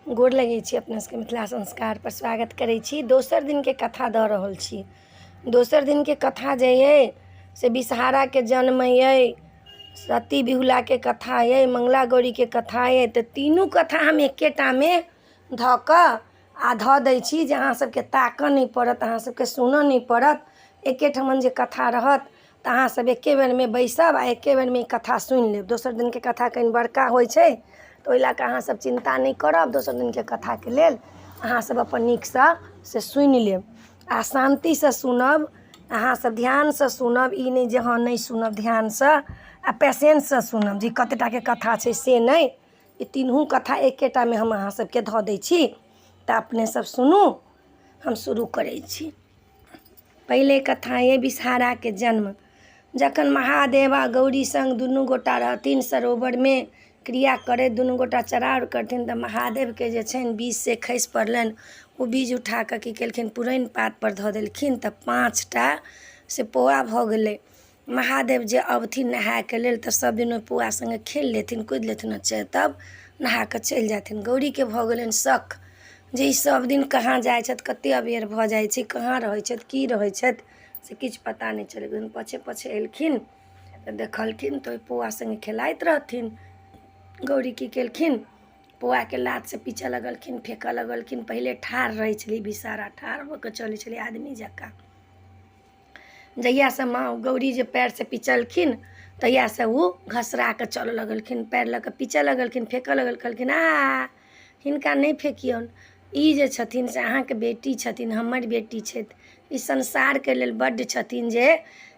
गोर लगै छी अपना सबके मिथिला संस्कारपर स्वागत करै छी दोसर दिनके कथा दऽ रहल छी दोसर दिनके कथा जे अइ से विषहाराके जन्म अइ सती बिहुलाके कथा अइ मङ्गला गौरीके कथा अइ तऽ तीनू कथा हम एकेटामे धऽ कऽ आ धऽ दै छी जे अहाँ सबके ताकऽ नहि पड़त अहाँ सबके सुनऽ नहि पड़त एकेठमन जे कथा रहत तऽ अहाँ सब एके बेरमे बैसब आ एके बेरमे ई कथा सुनि लेब दोसर दिनके कथा कनि बड़का होइ छै तऽ ओहि लए कऽ अहाँ सब चिन्ता नहि करब दोसर दिनके कथाके लेल अहाँ सब अपन नीकसँ से सुनि लेब आ शान्तिसँ सुनब अहाँ सब ध्यानसँ सुनब ई नहि जे हँ नहि सुनब ध्यानसँ आ पेशेंससँ सुनब जे कते टाके कथा छै से नहि ई तीनू कथा एकेटामे हम अहाँ सबके धऽ दै छी तऽ अपने सब सुनू हम शुरू करै छी पहिले कथा अइ विषहाराके जन्म जखन महादेव आ गौरी सङ्ग दुनू गोटा रहथिन सरोवरमे क्रिया करैत दुनू गोटा चरार करथिन तऽ महादेवके जे छनि बीज से खसि पड़लनि ओ बीज उठा कऽ की केलखिन पुरैन पातपर धऽ देलखिन तऽ पाँच टा से पौआ भऽ गेलै महादेव जे अबथिन नहायके लेल तऽ सभ दिन ओहि पौआ सङ्गे खेल लेथिन कुदि लेथिन आ तब नहा कऽ चलि जाथिन गौरीके भऽ गेलनि शक जे ई सभ दिन कहाँ जाइ छथि कतेक अबेर भऽ जाइ छै कहाँ रहै छथि की रहै छथि से किछु पता नहि चलै एक दिन पाछे पाछे एलखिन तऽ देखलखिन तऽ ओहि पौआ सङ्गे खेलाइत रहथिन गौरी की केलखिन पौआके लातसँ पीचऽ लगलखिन फेकऽ लगलखिन पहिले ठाढ़ रहै छलै विषहारा ठाढ़ भऽ कऽ चलै छलै आदमी जकाँ जहियासँ माँ गौरी जे पएरसँ पिचलखिन तहियासँ ओ घसरा कऽ चलऽ लगलखिन पएर लऽ कऽ पीचऽ लगलखिन फेकऽ लगलखिन कहलखिन आ हिनका नहि फेकियौन ई जे छथिन से अहाँके बेटी छथिन हमर बेटी छथि ई संसारके लेल बड्ड छथिन जे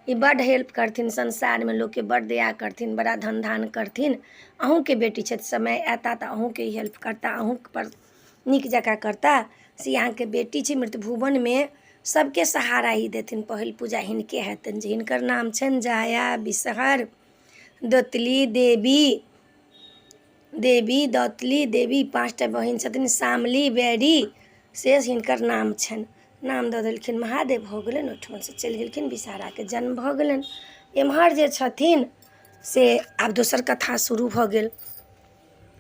ई बड्ड हेल्प करथिन संसारमे लोकके बड्ड दया करथिन बड़ा धन धान करथिन अहूँके बेटी छथि समय अयता तऽ अहूँके ई हेल्प करता अहूँपर नीक जकाँ करता से अहाँके बेटी छी मृतभुवनमे सबके सहारा ई देथिन पहिल पूजा हिनके हेतनि जे हिनकर नाम छनि जाया विषहर दोतली देवी देवी दौतली देवी पाँचटा बहिन छथिन शामली बैरी से हिनकर नाम छनि नाम दऽ देलखिन महादेव भऽ गेलनि ओहिठुमासँ चलि गेलखिन विषहराके जन्म भऽ गेलनि एम्हर जे छथिन से आब दोसर कथा शुरू भऽ गेल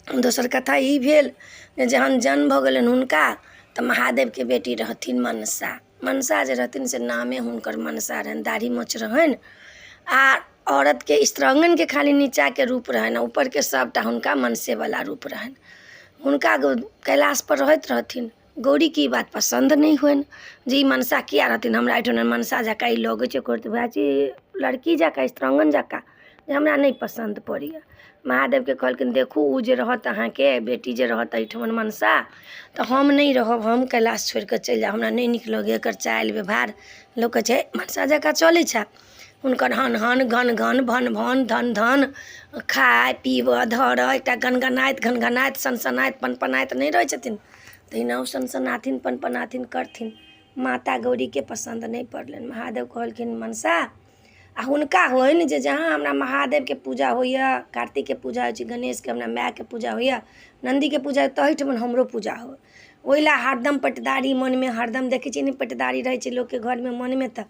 दोसर कथा ई भेल जे जहन जन्म भऽ गेलनि हुनका तऽ महादेवके बेटी रहथिन मनसा मनसा जे रहथिन से नामे हुनकर मनसा रहनि दाढ़ी मोछ रहनि आ औरतके स्त्रांगणके खाली नीचाँके रूप रहनि आ ऊपरके सभटा हुनका मनसेवला रूप रहनि हुनका कैलाशपर रहैत रहथिन गौरीके ई बात पसन्द नहि होइन जे ई मनसा किया रहथिन हमरा एहिठुना मनसा जकाँ ई लगै छै ओकर तऽ वएह छै लड़की जकाँ स्त्रांगण जकाँ जे हमरा नहि पसन्द पड़ैए महादेवके कहलखिन देखू ओ जे रहत अहाँके बेटी जे रहत एहिठमन मनसा तऽ हम नहि रहब हम कैलाश छोड़ि कऽ चलि जायब हमरा नहि नीक लगैए एकर चालि व्यवहार लोक कहै छै मनसा जकाँ चलै छै हुनकर हन हन घन घन भन भन धन धन खाय पीबऽ धरऽ एकटा गनगनाइत घनघनाइत सनसनाइत पनपनाइत नहि रहै छथिन तहिना ओ सनसनाथिन पनपनाथिन करथिन माता गौरीके पसन्द नहि पड़लनि महादेव कहलखिन मनसा आ हुनका होइन जे जहाँ हमरा महादेवके पूजा होइए कार्तिकके पूजा होइ छै गणेशके हमरा मायके पूजा होइए नन्दीके पूजा होइए तहीठमन हमरो पूजा होइ ओहि लए हरदम पटदारी मनमे हरदम देखै छियै ने पटदारी रहै छै लोकके घरमे मनमे तऽ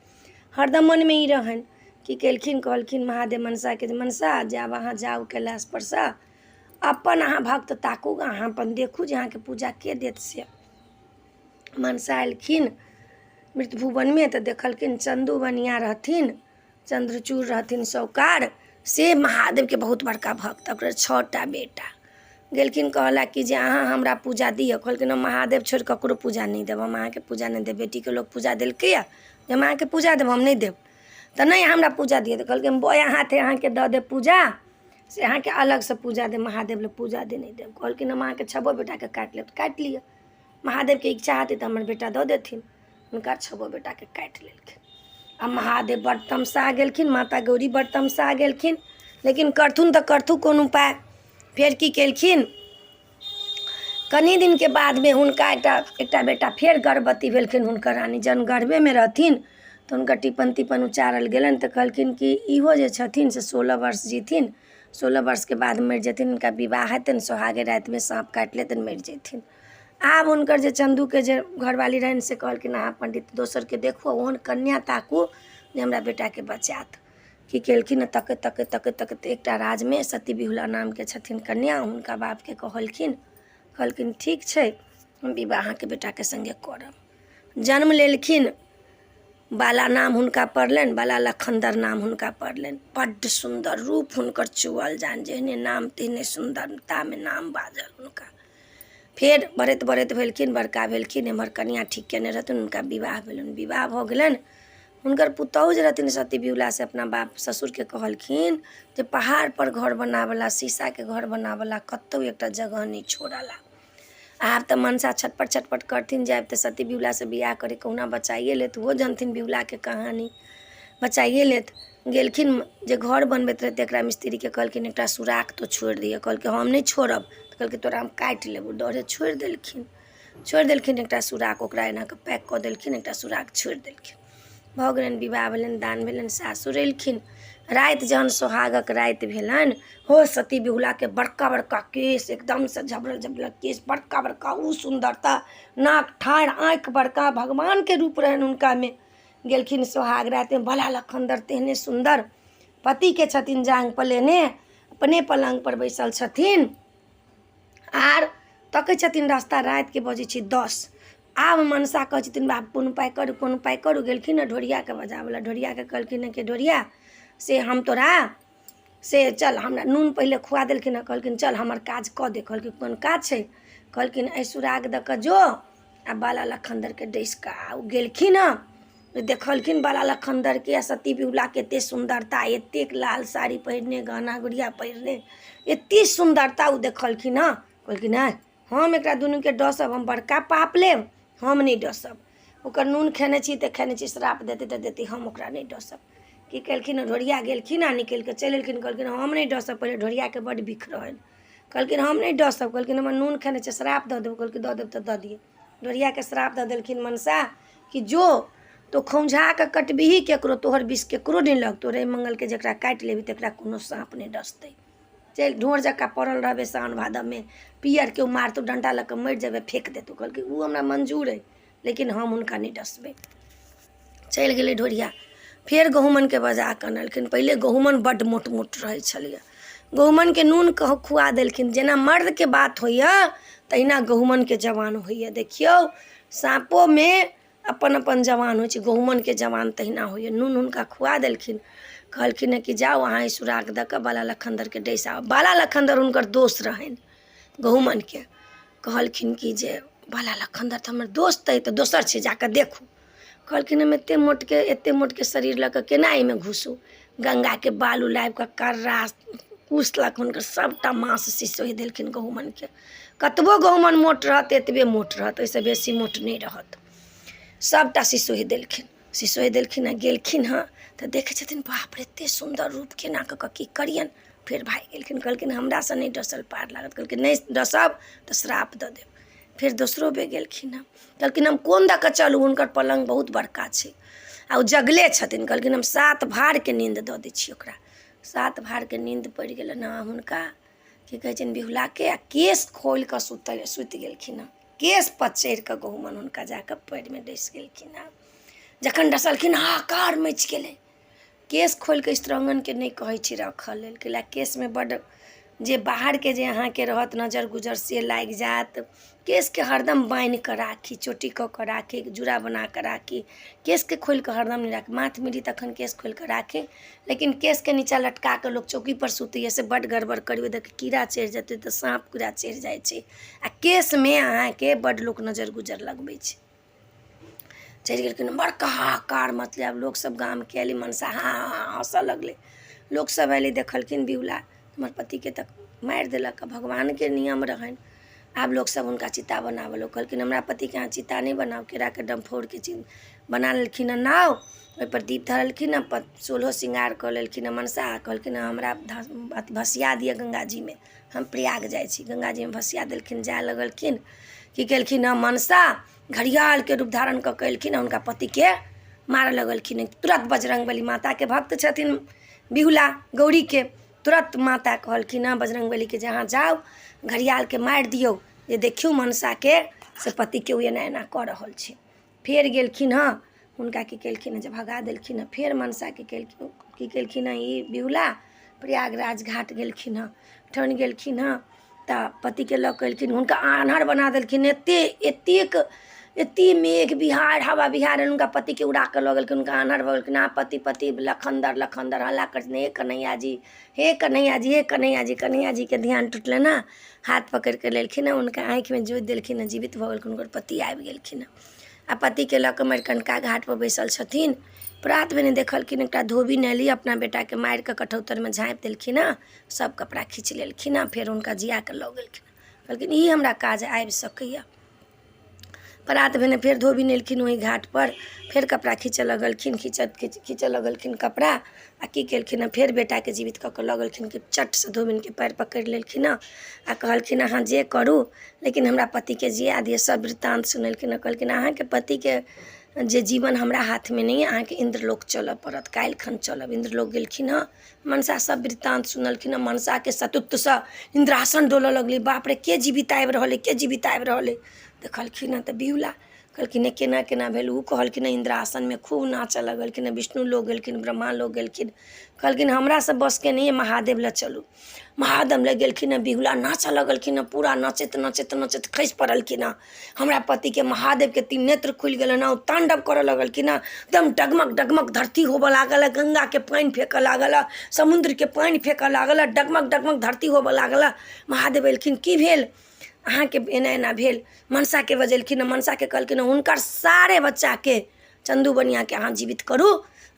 हरदम मनमे ई रहनि की केलखिन कहलखिन महादेव मनसाके जे मनसा जायब अहाँ जाउ कैलाशपर सँ अपन अहाँ भक्त ताकू अहाँ अपन देखू जे अहाँके पूजा के देत से मनसा एलखिन मृतभुवनमे तऽ देखलखिन चन्दू बनिआ रहथिन चन्द्रचूड़ रहथिन साहुकार से महादेवके बहुत बड़का भक्त ओकरा छओ टा बेटा गेलखिन कहला कि जे अहाँ हमरा पूजा दिअ कहलखिन हम महादेव छोड़ि ककरो पूजा नहि देब हम अहाँके पूजा नहि देब बेटीके लोक पूजा देलकैए जे हम अहाँके पूजा देब हम नहि देब तऽ नहि हमरा पूजा दिअ तऽ कहलकै हम बायाँ हाथे अहाँके दऽ देब पूजा से अहाँके अलगसँ पूजा देब महादेव लए पूजा दे नहि देब कहलखिन हम अहाँके छबो बेटाके काटि लेब तऽ काटि लिअ महादेवके इच्छा हेतै तऽ हमर बेटा दऽ देथिन हुनका छबो बेटाके काटि लेलखिन आ महादेव बड्ड तमसा गेलखिन माता गौरी बड्ड तमसा गेलखिन लेकिन करथुन तऽ करथु कोन उपाय फेर की केलखिन कनि दिनके बादमे हुनका एकटा एकटा बेटा फेर गर्भवती भेलखिन हुनकर रानी जहन गर्भेमे रहथिन तऽ हुनकर टीपन तीपन उचारल गेलनि तऽ कहलखिन कि इहो जे छथिन से 16 वर्ष जीथिन 16 वर्षके बाद मरि जेथिन हुनका विवाह हेतनि सोहागे रातिमे साँप काटि लेतनि मरि जेथिन आब हुनकर जे चन्दूके जे घरवाली रहनि से कहलखिन अहाँ पण्डित दोसरके देखू ओहन कन्या ताकू जे हमरा बेटाके बचायत की केलखिन तकैत तकैत तकैत तकैत एकटा राजमे सती बिहुला नामके छथिन कन्या हुनका बापके कहलखिन कहलखिन ठीक छै, हम विवाह अहाँके बेटाके सङ्गे करब। जन्म लेलखिन, बाला नाम हुनका पड़लनि, बाला लखन्दर नाम हुनका पड़लनि। बड्ड सुन्दर रूप हुनकर चुअल जानि, जेहने नाम तेहने सुन्दरतामे नाम बाजल हुनका। फेर बढ़ैत बढ़ैत भेलखिन, बड़का भेलखिन। एम्हर कनिआँ ठीक कयने रहथिन, हुनका विवाह भेलनि। विवाह भऽ गेलनि, हुनकर पुतहु जे रहथिन सती बिहुला, से अपना बाप ससुरके कहलखिन जे पहाड़पर घर बनाबऽला, शीशाके घर बनाबऽला कतहु एकटा जगह नहि छोड़ऽला। आब तऽ मनसा छटपट छटपट करथिन जायब तऽ सती बिहुलासँ बियाह करी, कहुना बचाइए लेत। ओहो जनथिन बिहुलाके कहानी, बचाइए लेत। गेलखिन, जे घर बनबैत रहै तकरा मिस्त्रीके कहलखिन, एकटा सुराख तो छोड़ि दिअ। कहलकै, हम नहि छोड़ब। तऽ कहलकै, तोरा हम काटि लेबौ। डरे छोड़ि देलखिन, छोड़ि देलखिन एकटा सुराख। ओकरा एना कऽ पैक कऽ देलखिन, एकटा सुराख छोड़ि देलखिन। भऽ गेलनि विवाह, भेलनि दान, भेलनि सासुर एलखिन। राति जहन सोहागक राति भेलनि, हो सती बिहुलाके बड़का बड़का केश, एकदमसँ झबरल झबरल केश, बड़का बड़का ओ सुन्दरता, नाक ठाढ़ि, आँखि बड़का, भगवानके रूप रहनि हुनकामे। गेलखिन सोहाग रातिमे, भला लखनदर तेहने सुन्दर, पतिके छथिन जाँघपर लेने, अपने पलङ्गपर बैसल छथिन आर तकै छथिन रास्ता। रातिके बजै छै 10। आब मनसा कहै छथिन, बाप, कोन उपाय करू, कोन उपाय करू? गेलखिन हँ ढोरियाके बजाबऽ लए। ढोरियाके कहलखिन हँ कि ढोरिया, से हम तोरा से चल, हमरा नून पहिले खुआ देलखिन हँ। कहलखिन, चल हमर काज कऽ दे। कहलखिन, कोन काज छै? कहलखिन, एहि सुराग दऽ कऽ जो आ बाला लखन्दरके डसि कऽ आ। ओ गेलखिन हँ, देखलखिन बाला लखन्दरके आ सती बिहुलाके एतेक सुन्दरता, एतेक लाल साड़ी पहिरने, गहना गुड़िया पहिरने, एतेक सुन्दरता ओ देखलखिन हँ। कहलखिन, आँय, हम एकरा दुनूके डसब, हम बड़का पाप लेब, हम नहि डसब। ओकर नून खेने छी तऽ खेने छी, श्राप देतै तऽ देतै, हम ओकरा नहि डसब। की केलखिन, ढोरिया गेलखिन आ निकलि कऽ चलि एलखिन। कहलखिन, हम नहि डसब। पहिले ढोरियाके बड्ड बिख रहनि। कहलखिन, हम नहि डसब। कहलखिन, हमर नून खेने छै, श्राप दऽ देबौ। कहलखिन, दऽ देब तऽ दऽ दिअ। ढोरियाके श्राप दऽ देलखिन मनसा कि जो तो खौंझा कऽ कटबिही केकरो, तोहर विष केकरो नहि लगतौ। रे मंगलके जकरा काटि लेबही तकरा कोनो साँप नहि डसतै। चलि ढोर जकाँ पड़ल रहबै साओन भादवमे पियर, केओ मारतौ डण्टा लऽ कऽ, मरि जेबै, फेक देतौ। कहलकै, ओ हमरा मंजूर अइ, लेकिन हम हुनका नहि डसबै। चलि गेलै ढोरिया। फेर गहुमनके बजा कऽ अनलखिन। पहिले गहुमन बड्ड मोट मोट रहै छलैए। गहुमनके नून खुआ देलखिन। जेना मर्दके बात होइए तहिना गहुमनके जवान होइए। देखियौ, साँपोमे अपन अपन जवान होइ छै, गहुमनके जवान तहिना होइए। नून हुनका खुआ देलखिन। कहलखिन हँ कि जाउ अहाँ ई सुराख दऽ कऽ बाला लखन्दरके डसि आउ। बाला लखन्दर हुनकर दोस्त रहनि गहुमनके। कहलखिन कि जे बाला लखन्दर तऽ हमर दोस्त अइ, तऽ दोसर छै, जा कऽ देखू। कहलखिन, हम एतेक मोटके, एतेक मोटके शरीर लऽ कऽ केना एहिमे घुसू? गङ्गाके बालू लाबि कऽ कर्रा कुश लऽ कऽ हुनकर सभटा माँस सिसोहि देलखिन गहुमनके। कतबो गहुमन मोट रहत, एतबे मोट रहत, ओहिसँ बेसी मोट नहि रहत। सभटा सिसोहि देलखिन, सिसोहि देलखिन आ गेलखिन हँ तऽ देखै छथिन, बाप रे, एतेक सुन्दर रूप, केना कऽ कऽ की करियनि? फेर भागि गेलखिन। कहलखिन, हमरासँ नहि डसल पार लागत। कहलखिन, नहि डसब तऽ श्राप दऽ देब। फेर दोसरो बेर गेलखिन हँ। कहलखिन, हम कोन दऽ कऽ चलू? हुनकर पलङ्ग बहुत बड़का छै आ ओ जगले छथिन। कहलखिन, हम सात भारके नीन्द दऽ दै छी ओकरा। सात भारके नीन्द पड़ि गेलनि हँ हुनका, की कहै छनि, बिहुलाके। आ केश खोलि कऽ सुतल सुति गेलखिन हँ। केशपर चढ़ि कऽ गहुमन हुनका जा कऽ पएरमे डसि गेलखिन हँ। जखन डसलखिन, हाहाकार मचि गेलै। केश खोलि कऽ स्त्रांगणके नहि कहै छै राखऽ लेल, कैला केशमे बड्ड जे बाहरके जे अहाँके रहत नजर गुजर से लागि जायत। केशके हरदम बान्हि कऽ राखी, चोटी कऽ कऽ राखी, जूड़ा बना कऽ राखी। केशके खोलि कऽ हरदम नहि राखी। माथ मिरी तखन केश खोलि कऽ राखी, लेकिन केशके नीचाँ लटका कऽ लोक चौकीपर सुतैए, से बड्ड गड़बड़ करबै तऽ कीड़ा चढ़ि जेतै, तऽ साँप कीड़ा चढ़ि जाइ छै। आ केशमे अहाँके बड्ड लोक नजर गुजर लगबै छै। चलि गेलखिन, बड़का हाहाकार मचलै। आब लोकसभ गामके अयलै, मनसा हा हा हा हँसऽ लगलै। लोकसभ अयलै, देखलखिन बिहुला, हमर पतिके तऽ मारि देलक। भगवानके नियम रहनि। आब लोकसभ हुनका चिता बनाबऽ लोक कहलखिन, हमरा पतिके अहाँ चिता नहि बनाउ। केराके डम्फौरके बना लेलखिन हँ नाव, ओहिपर दीप धरेलखिन हँ, सोलहो श्रृंगार कऽ लेलखिन हँ मनसा। कहलखिन हँ, हमरा भसिया दिअ गङ्गाजीमे, हम प्रयाग जाइ छी। गङ्गाजीमे भसिया देलखिन, जाय लगलखिन। की केलखिन हँ मनसा, घड़ियालके रूप धारण कऽ कऽ एलखिन हँ, हुनका पतिके मारऽ लगलखिन। तुरत बजरङ्गबली माताके भक्त छथिन बिहुला गौरीके। तुरत माता कहलखिन हँ बजरङ्गबलीके जे अहाँ जाउ, घड़ियालके मारि दियौ, जे देखियौ मनसाके से पतिके ओ एना एना कऽ रहल छै। फेर गेलखिन हँ, हुनका की केलखिन हँ जे भगा देलखिन हँ। फेर मनसा की केलखिन, की केलखिन हँ ई बिहुला, प्रयागराज घाट गेलखिन हँ। ठन गेलखिन हँ तऽ पतिके लऽ कऽ एलखिन, हुनका आन्हर बना देलखिन। एतेक एतेक एतेक मेघ बिहारि हवा बिहारि हुनका पतिके उड़ा कऽ लऽ गेलखिन, हुनका आन्हर भऽ गेलखिन। आ पति पति लखन्दर लखन्दर हल्ला करै छथिन, हे कन्हैया जी, हे कन्हैया जी, हे कन्हैया जी। कन्हैया जीके ध्यान टुटलनि हँ, हाथ पकड़ि कऽ लेलखिन हँ, हुनका आँखिमे जोति देलखिन हँ, जीवित भऽ गेलखिन। हुनकर पति आबि गेलखिन हँ आ पतिके लऽ कऽ मणिकर्णिका घाटपर बैसल छथिन। प्रात भेने देखलखिन एकटा धोबिन अयली, अपना बेटाके मारि कऽ कठौतरमे झाँपि देलखिन हँ, सब कपड़ा खीच लेलखिन हँ, फेर हुनका जिया कऽ लऽ गेलखिन। कहलखिन ई हमरा काज आबि सकैए। प्रात भेने फेर धोबिन एलखिन ओहि घाटपर, फेर कपड़ा खीचऽ लगलखिन, खीचत खीचऽ लगलखिन कपड़ा आ की केलखिन हँ, फेर बेटाके जीवित कऽ कऽ लऽ गेलखिन कि चटसँ धोबिनके पयर पकड़ि लेलखिन हँ आ कहलखिन अहाँ जे करू लेकिन हमरा पतिके जिया दिअ। सब वृत्तान्त सुनेलखिन हँ, कहलखिन अहाँके पतिके जे जीवन हमरा हाथमे नहि अइ, अहाँके इन्द्रलोक चलऽ पड़त, काल्हिखन चलब। इन्द्रलोक गेलखिन हँ, मनसा सब वृत्तान्त सुनलखिन हँ। मनसाके सतुत्वसँ इन्द्रासन डोलऽ लगलै, बाप रे के जीवित आबि रहल अइ, के जीवित आबि रहल अइ। देखलखिन हँ तऽ बिहुला। कहलखिन हे केना केना भेल? ओ कहलखिन हँ इन्द्रासनमे खूब नाचऽ लगलखिन हँ। विष्णु लोक गेलखिन, ब्रह्मा लोक गेलखिन, कहलखिन हमरा सब बसके नहि अइ, महादेव लए चलू। महादेव लग गेलखिन हँ, बिहुला नाचऽ लगलखिन हँ, पूरा नचैत नचैत नचैत खसि पड़लखिन हँ। हमरा पतिके महादेवके तीन नेत्र खुलि गेलनि हँ, ओ ताण्डव करऽ लगलखिन हँ, एकदम डगमग डगमग धरती होबऽ लागल हँ, गङ्गाके पानि फेकऽ लागल हँ, समुद्रके पानि फेकऽ लागल हँ, डगमग डगमग धरती होबऽ लागल हँ। महादेव एलखिन, की भेल अहाँके? एना एना भेल। मनसाके बजेलखिन हँ, मनसाके कहलखिन हँ हुनकर सारे बच्चाके चन्दू बनिआँके अहाँ जीवित करू,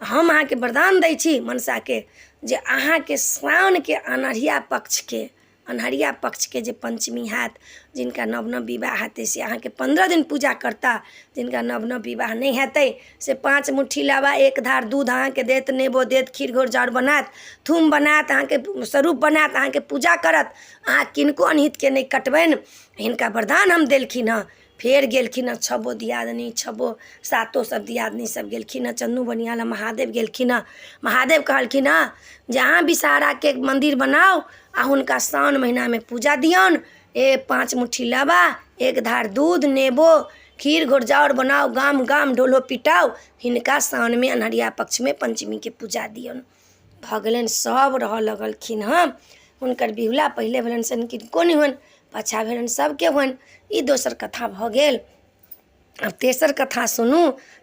हम अहाँके वरदान दै छी मनसाके जे अहाँके साओनके अन्हरिया पक्षके अन्हरिया पक्षके जे पञ्चमी हैत, जिनका नव नव विवाह हेतै से अहाँके 15 दिन पूजा करता, जिनका नव नव विवाह नहि हेतै से 5 मुट्ठी लाबा 1 धार दूध अहाँके देत, नेबो देत, खीर घोर जाउर बनायत, थूम बनायत, अहाँके स्वरूप बनायत, अहाँके पूजा करत, अहाँ किनको अनहितके नहि कटबनि। हिनका वरदान हम देलखिन हँ। फेर गेलखिन हँ छबो दियादनी, छबो सातो सब दियादनी सब गेलखिन हँ चन्दू बनिआ लग। महादेव गेलखिन हँ, महादेव कहलखिन हँ जे अहाँ विषहाराके मन्दिर बनाउ आ हुनका साओन महिनामे पूजा दियौन, ए 5 मुट्ठी लाबा, 1 धार दूध, नेबो, खीर घोरजाउर बनाउ, गाम गाम ढोलो पिटाउ, हिनका साओनमे अन्हरिया पक्षमे पञ्चमीके पूजा दियौन। भऽ गेलनि, सभ रहऽ लगलखिन हँ। हुनकर बिहुला पहिले भेलनि से किनको नहि होनि, पाछाँ भेलनि सभके होनि। ई दोसर कथा भऽ गेल। आब तेसर कथा सुनू।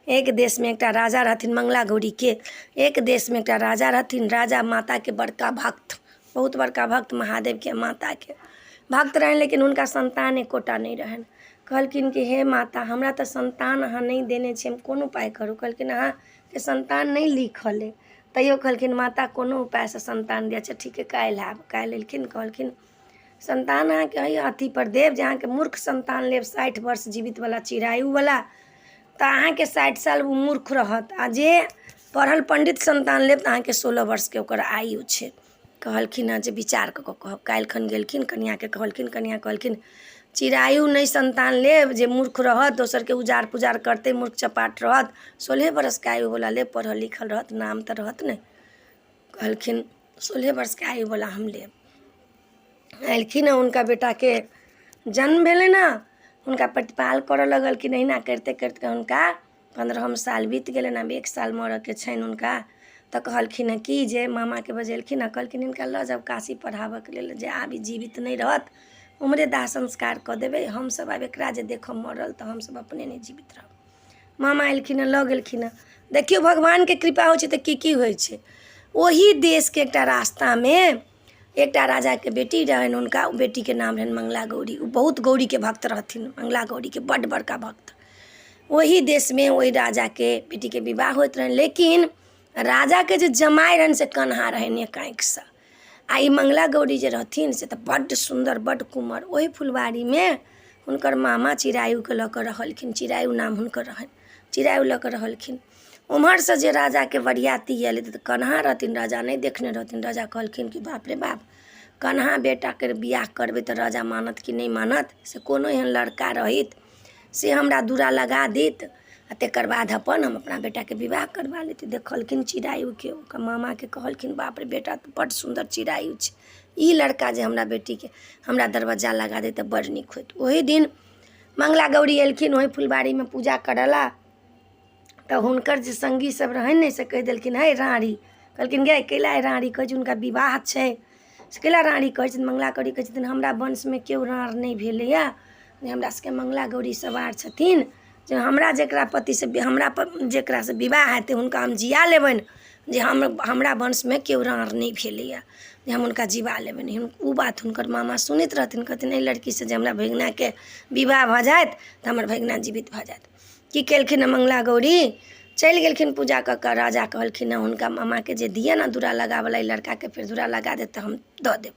एक देशमे एकटा राजा रहथिन मंगला गौरीके। एक देशमे एकटा राजा रहथिन, राजा माताके बड़का भक्त, बहुत बड़का भक्त, महादेवके माताके भक्त रहनि, लेकिन हुनका सन्तान एकोटा नहि रहनि। कहलखिन कि हे माता, हमरा तऽ सन्तान अहाँ नहि देने छी, हम कोन उपाय करू? कहलखिन अहाँके सन्तान नहि लिखल अइ। तैयो कहलखिन माता कोनो उपायसँ सन्तान दिअ। अच्छा ठीक हइ, काल्हि आयब। काल्हि एलखिन, कहलखिन सन्तान अहाँके एहि अथीपर देब जे अहाँके मूर्ख सन्तान लेब, 60 वर्ष जीवितवला चिरायुवला, तऽ अहाँके 60 साल ओ मूर्ख रहत, आ जे पढ़ल पण्डित सन्तान लेब तऽ अहाँके 16 वर्षके ओकर आयु छै। कहलखिन हँ जे विचार कऽ कऽ कहब। काल्हिखन गेलखिन, कनिआँके कहलखिन, कनिआँ कहलखिन चिरायु नहि सन्तान लेब जे मूर्ख रहत, दोसरके उजार पुजार करतै, मूर्ख चपाट रहत, 16 बरसके आयुवला लेब, पढ़ल लिखल रहत, नाम तऽ रहत ने। कहलखिन 16 वर्षके आयुवला हम लेब। एलखिन हँ, हुनका बेटाके जन्म भेलनि हँ, हुनका प्रतिपाल करऽ लगलखिन। अहिना करिते करिते हुनका 15म साल बीत गेलनि, आब 1 साल मरऽके छनि हुनका। तऽ कहलखिन हँ कि जे मामाके बजेलखिन हँ, कहलखिन हिनका लऽ जाउ काशी पढ़ाबऽके लेल, जे आब ई जीवित नहि रहत, उम्हरे दाह संस्कार कऽ देबै हमसब, आब एकरा जे देखब मरल तऽ हमसब अपने नहि जीवित रहब। मामा एलखिन हँ, लऽ गेलखिन हँ। देखियौ भगवानके कृपा होइ छै तऽ की की होइ छै। ओही देशके एकटा रास्तामे एकटा राजाके बेटी रहनि, हुनका बेटीके नाम रहनि मंगला गौरी। ओ बहुत गौरीके भक्त रहथिन, मंगला गौरीके बड्ड बड़का भक्त। ओही देशमे ओहि राजाके बेटीके विवाह होइत रहनि, लेकिन राजाके जे जमाय रहनि से कन्हा रहनि एक आँखिसँ, आ ई मंगला गौरी जे रहथिन से तऽ बड्ड सुन्दर, बड्ड कुमर। ओहि फुलवारीमे हुनकर मामा चिरायुके लऽ कऽ रहलखिन, चिरायु नाम हुनकर रहनि, चिरायु लऽ कऽ रहलखिन। ओम्हरसँ जे राजाके बरियाती अयलै तऽ कन्हा रहथिन, राजा नहि देखने रहथिन। राजा कहलखिन कि बाप रे बाप, कन्हा बेटाके बियाह करबै तऽ राजा मानत कि नहि मानत? से कोनो एहन लड़का रहैत से हमरा दूरा लगा देत आ तकर बाद अपन हम अपना बेटाके विवाह करबा लैती। देखलखिन चिरायुके, ओकर मामाके कहलखिन बाप रे बेटा तऽ बड्ड सुन्दर चिरायु छै, ई लड़का जे हमरा बेटीके हमरा दरवज्जा लगा दैत तऽ बड्ड नीक होइत। ओही दिन मंगला गौरी एलखिन ओहि फुलबारीमे पूजा करऽ ला, तऽ हुनकर जे सङ्गी सब रहनि ने से कहि देलखिन हे राँड़ी। कहलखिन गै कैला राँड़ी कहै छै? हुनका विवाह छै, से कैला राँड़ी कहै छथिन मङ्गला गौरी कहै छथिन हमरा वंशमे केओ राँड़ नहि भेलैए जे हमरा सबके मङ्गला गौरी सवार छथिन जे हमरा जकरा पतिसँ हमरा जकरासँ विवाह हेतै हुनका हम जिआ लेबनि जे हम हमरा वंशमे केओ राँड़ नहि भेलैए जे हम हुनका जिबा लेबनि ओ बात हुनकर मामा सुनैत रहथिन कहथिन एहि लड़कीसँ जे हमरा भगिनाके विवाह भऽ जायत तऽ हमर भगिना जीवित भऽ जायत की केलखिन हँ मङ्गला गौरी चलि गेलखिन पूजा कऽ कऽ राजा कहलखिन हँ हुनका मामाके जे दिअ ने दुरा लगाबऽला एहि लड़काके फेर दुरा लगा देत तऽ हम दऽ देब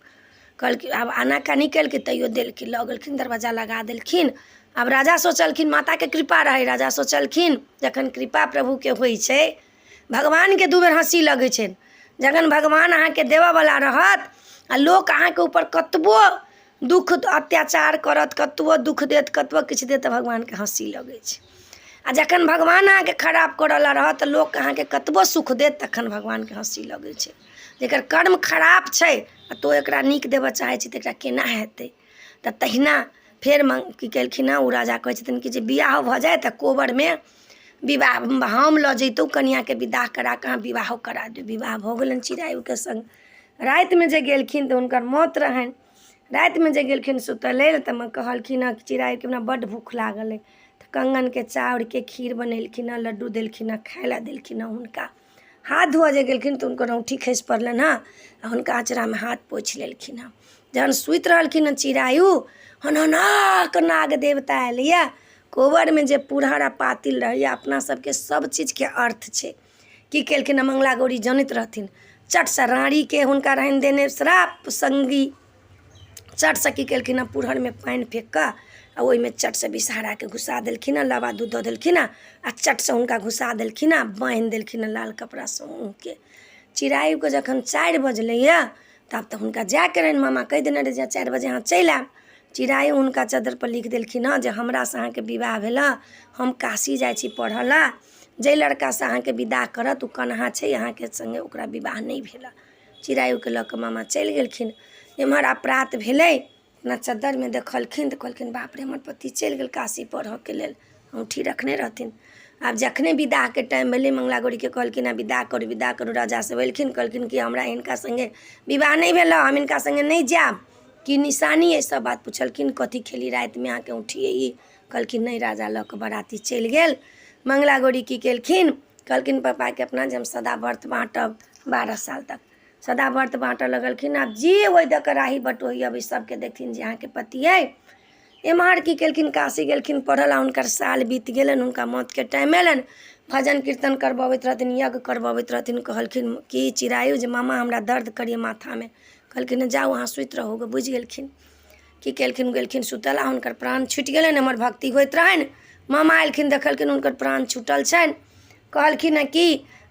कहलखिन आब आना कानी केलखिन तैयो देलखिन लऽ गेलखिन दरवाजा लगा देलखिन आब राजा सोचलखिन माताके कृपा रहै राजा सोचलखिन जखन कृपा प्रभुके होइ छै भगवानके दू बेर हँसी लगै छनि जखन भगवान अहाँके देबऽवला रहत आओर लोक अहाँके उपर कतबो दुःख अत्याचार करत कतबो दुःख देत कतबो किछु देत तऽ भगवानके हँसी लगै छै आओर जखन भगवान अहाँके खराब करऽवला रहत तऽ लोक अहाँके कतबो सुख देत तखन भगवानके हँसी लगै छै जकर कर्म खराब छै आओर तोँ एकरा नीक देबऽ चाहै छी तऽ एकरा केना हेतै तऽ तहिना फेर की केलखिन हँ ओ राजा कहै छथिन कि जे बियाहो भऽ जाय तऽ कोबरमे विवाह हम लऽ जैतहुँ कनिआँके विदाह करा कऽ अहाँ विवाहो करा दियौ विवाह भऽ गेलनि चिरायुके सङ्ग रातिमे जे गेलखिन तऽ हुनकर मौत रहनि रातिमे जे गेलखिन सुतऽ लेल तऽ कहलखिन हँ चिरायुके हमरा बड्ड भूख लागल अइ तऽ कङ्गनके चाउरके खीर बनेलखिन हँ लड्डू देलखिन हँ खाय लए देलखिन हँ हुनका हाथ धोअऽ जे गेलखिन तऽ हुनकर औँठी खसि पड़लनि हँ आओर हुनका अँचरामे हाथ पोछि लेलखिन हँ जहन सुति रहलखिन हँ चिरायु हनहना कऽ नाग देवता अयलैए कोबरमे जे पुरहर आओर पातिल रहैए अपना सबके सब चीजके अर्थ छै की केलखिन हँ मङ्गला गौरी जनैत रहथिन चटसँ राँड़ीके हुनका रहनि देने श्राप सङ्गी चटसँ की केलखिन हँ पुरहरमे पानि फेक कऽ आ ओहिमे चटसँ विषहराके घुसा देलखिन हँ लाबा दूध दऽ देलखिन हँ आ चटसँ हुनका घुसा देलखिन हँ बान्हि देलखिन हँ लाल कपड़ासँ मुँहके चिरायुके जखन 4 बजलैए तब तऽ हुनका जायके रहनि मामा कहि देने रहै जे 4 बजे अहाँ चलि आयब चिरायु हुनका चद्दरिपर लिख देलखिन हँ जे हमरासँ अहाँके विवाह भेल हँ हम काशी जाइ छी पढ़ऽ लए जाहि लड़कासँ अहाँके विदाह करत ओ कन्हा छै अहाँके सङ्गे ओकरा विवाह नहि भेल हँ चिरायुके लऽ कऽ मामा चलि गेलखिन एम्हर आब प्रात भेलै अपना चद्दरिमे देखलखिन तऽ कहलखिन बाप रे हमर पति चलि गेल काशी पढ़ऽके लेल औँठी रखने रहथिन आब जखने विदाहके टाइम भेलै मङ्गला गौरीके कहलखिन आब विदाह करू विदाह करू राजा सब एलखिन कहलखिन कि हमरा हिनका सङ्गे विवाह नहि भेल हँ हम हिनका सङ्गे नहि जायब की निशानी अइ सब बात पुछलखिन कथी खेली रातिमे अहाँके औँठी अइ ई कहलखिन नहि राजा लऽ कऽ बराती चलि गेल मङ्गला गौरी की केलखिन कहलखिन पप्पाके अपना जे हम सदा व्रत बाँटब 12 साल तक सदा व्रत बाँटऽ लगलखिन आब जे ओहि दऽ कऽ राही बटोही अबै सबके देखथिन जे अहाँके पति अइ एम्हर की केलखिन काशी गेलखिन पढ़ऽ लए हुनकर साल बीत गेलनि हुनका मौतके टाइम अयलनि भजन कीर्तन करबबैत रहथिन यज्ञ करबबैत रहथिन कहलखिन कि चिरायु जे मामा हमरा दर्द करैये माथामे कहलखिन जाउ अहाँ सुति रहू बुझि गेलखिन की केलखिन गेलखिन सुतऽ लए हुनकर प्राण छुटि गेलनि हमर भक्ति होइत रहनि मामा एलखिन देखलखिन हुनकर प्राण छुटल छनि कहलखिन हँ कि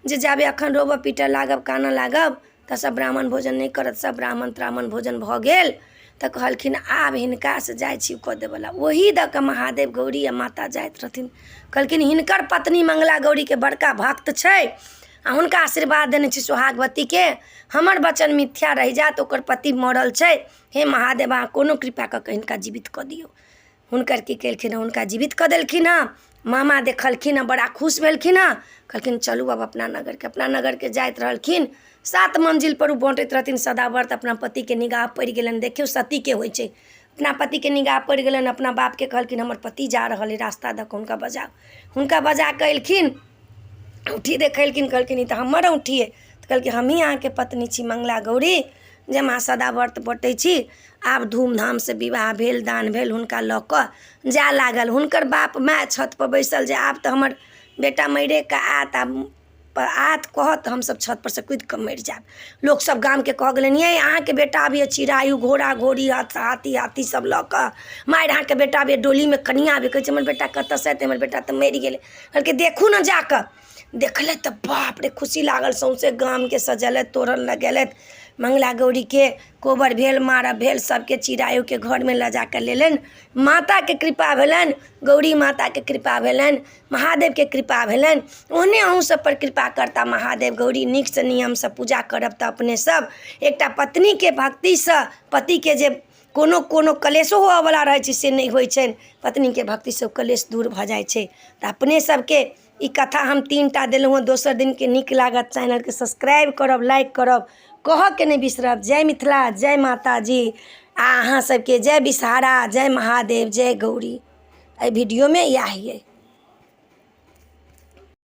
जे जाबे एखन रोबऽ पीटऽ लागब कानऽ लागब तऽ सब ब्राह्मण भोजन नहि करत सब ब्राह्मण त्राह्मण भोजन भऽ गेल तऽ कहलखिन आब हिनकासँ जाइ छी कऽ देबऽला ओही दऽ कऽ महादेव गौरी आओर माता जाइत रहथिन कहलखिन हिनकर पत्नी मङ्गला गौरीके बड़का भक्त छै आओर हुनका आशीर्वाद देने छी सोहागवतीके हमर वचन मिथ्या रहि जायत ओकर पति मरल छै हे महादेव अहाँ कोनो कृपा कऽ कऽ हिनका जीवित कऽ दियौ हुनकर की केलखिन हँ हुनका जीवित कऽ देलखिन हँ मामा देखलखिन हँ बड़ा खुश भेलखिन हँ कहलखिन चलू आब अपना नगरके अपना नगरके जाइत रहलखिन 7 मंजिलपर ओ बँटैत रहथिन सदाव्रत अपना पतिके निगाह पड़ि गेलनि देखियौ सतीके होइ छै अपना पतिके निगाह पड़ि गेलनि अपना बापके कहलखिन हमर पति जा रहल अइ रास्ता दऽ कऽ हुनका बजाउ हुनका बजा कऽ एलखिन औँठी देखेलखिन कहलखिन ई तऽ हमर औँठी अइ तऽ कहलखिन हमहीँ अहाँके पत्नी छी मङ्गला गौरी जे हम अहाँ सदाव्रत बँटै छी आब धूमधामसँ विवाह भेल दान भेल हुनका लऽ कऽ जाय लागल हुनकर बाप माय छतपर बैसल जे आब तऽ हमर बेटा मरिएके आयत आब आयत कहत तऽ हमसभ छतपर सँ कुदि कऽ मरि जायब लोकसभ गामके कहऽ गेलनि यै अहाँके बेटा अबैए चिरायु घोड़ा घोड़ी हाथी हाथी सब लऽ कऽ मारि अहाँके बेटा अबैए डोलीमे कनिआँ अबैए कहै छै हमर बेटा कतऽसँ एतै हमर बेटा तऽ मरि गेलै कहलकै देखू ने जा कऽ देखलथि तऽ बाप रे खुशी लागल सौँसे गामके सजेलथि तोरण लगेलथि मङ्गला गौरीके कोबर भेल मारब भेल सबके चिरायुके घरमे लऽ जाकऽ लेलनि माताके कृपा भेलनि गौरी माताके कृपा भेलनि महादेवके कृपा भेलनि ओहने अहूँ सबपर कृपा करता महादेव गौरी नीकसँ नियमसँ पूजा करब तऽ अपने सब एकटा पत्नीके भक्तिसँ पतिके जे कोनो कोनो कलेशो होअऽवला रहै छै से नहि होइ छनि पत्नीके भक्तिसँ ओ कलेश दूर भऽ जाइ छै तऽ अपने सबके ई कथा हम 3 टा देलहुँ हँ दोसर दिनके नीक लागत चैनलके सब्सक्राइब करब लाइक करब। कहऽके नहि बिसरब। जय मिथिला, जय माताजी, आ अहाँ सबके जय विषहारा, जय महादेव, जय गौरी। एहि वीडियोमे इएह अइ।